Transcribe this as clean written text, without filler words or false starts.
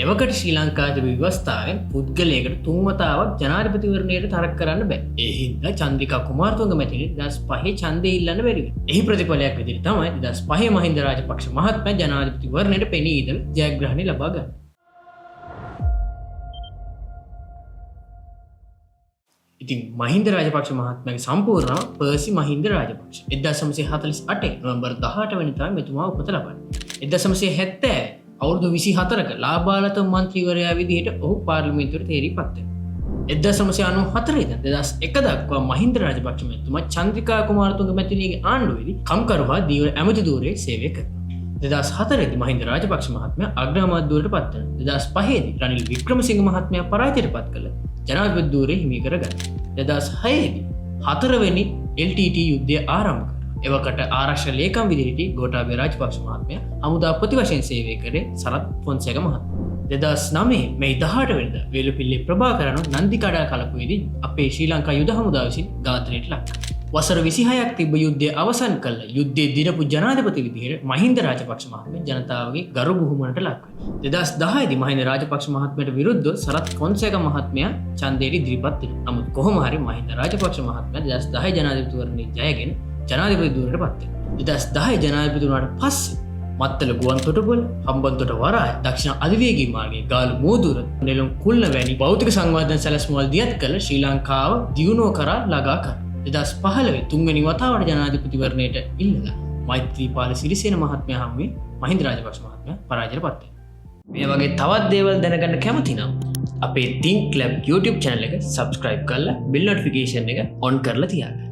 එවකට ශ්‍රී ලංකාවේ ව්‍යවස්ථාවෙන් පුද්ගලයෙකුට තුන් වතාවක් ජනාධිපතිවරණයට තරග කරන්න බෑ. ඒ හින්දා චන්ද්‍රිකා කුමාරතුංග මැතිණියට 2005 ඡන්දය ඉල්ලන්න බැරි වෙනවා. එහි ප්‍රතිඵලයක් විදිහට තමයි 2005 මහින්ද රාජපක්ෂ මහත්මයා ජනාධිපතිවරණයට පෙනී ඉඳලා ජයග්‍රහණය ලබා ගන්නේ. ඉතින් මහින්ද රාජපක්ෂ මහත්මයාගේ සම්පූර්ණ නම පර්සි මහින්ද රාජපක්ෂ. 1948 නොවැම්බර් 18 වෙනිදා මෙතුමා උපත ලබන්නේ. 1970 අවුරුදු 24ක ලාබාලත මන්ත්‍රීවරයා විදිහට ඔහු පාර්ලිමේන්තුවට තේරී පත් වෙනවා. 1994 ඉඳන් 2001 දක්වා මහින්ද රාජපක්ෂ මැතිතුමා චන්ද්‍රිකා කුමාරතුංග මැතිණියගේ ආණ්ඩුවේදී කම්කරු හා දීවර ඇමති ධූරයේ සේවය කරනවා. 2004 දී මහින්ද රාජපක්ෂ මහත්මයා අග්‍රාමාත්‍ය ධූරයට පත් වෙනවා. 2005 දී රනිල් වික්‍රමසිංහ මහත්මයා පරාජයට පත් කළ ජනාධිපති ධූරය හිමි කරගන්නවා. 2006 දී හතරවෙනි LTT යුද්ධය ආරම්භ කරනවා. එවකට ආරක්ෂක ලේකම් විදිහට සිටි ගෝඨාභය රාජපක්ෂ මහත්මයා හමුදාපති වශයෙන් සේවය කරේ සරත් ෆොන්සේක මහත්මයා. 2009 මැයි 18 වෙනිදා වේලුපිල්ලේ ප්‍රභාකරන් නන්දිකඩා කලපුවේදී අපේ ශ්‍රී ලංකා යුද හමුදාව විසින් ඝාතනයට ලක් කළා. වසර 26ක් තිබ්බ යුද්ධය අවසන් කළ යුද්ධයේ දිනපු ජනාධිපති විදිහට මහින්ද රාජපක්ෂ මහත්මයා ජනතාවගේ ගරු බුහුමනට ලක් වෙනවා. 2010 දී මහින්ද රාජපක්ෂ මහත්මයාට විරුද්ධව සරත් ෆොන්සේක මහත්මයා ඡන්දයට ඉදිරිපත් වෙනවා. නමුත් කොහොම හරි මහින්ද රාජපක්ෂ මහත්මයා 2010 ජනාධිපතිවරණයේ ජයගෙන ජනාධිපති ධූරයට පත් වෙනවා. 2010 ජනාධිපති වුණාට පස්සේ මත්තල ගුවන් තොටුපොළ, හම්බන්තොට වරාය, දක්ෂිණ අධිවේගී මාර්ගයේ ගාලු මෝදුර, නෙළුම් කුල්න වැනි භෞතික සංවර්ධන සැලැස්ම්වල දියත් කළ ශ්‍රී ලංකාව දියුණුව කරා ළඟා කරා. 2015 තුන්වෙනි වතාවට ජනාධිපතිවරණයට ඉල්ලලා මෛත්‍රීපාල සිරිසේන මහත්මයා හමුවේ මහින්ද රාජපක්ෂ මහත්මයා පරාජයට පත් වෙනවා. මේ වගේ තවත් දේවල් දැනගන්න කැමති නම් අපේ Think Lab YouTube channel එක subscribe කරලා bell notification එක on කරලා තියාගන්න.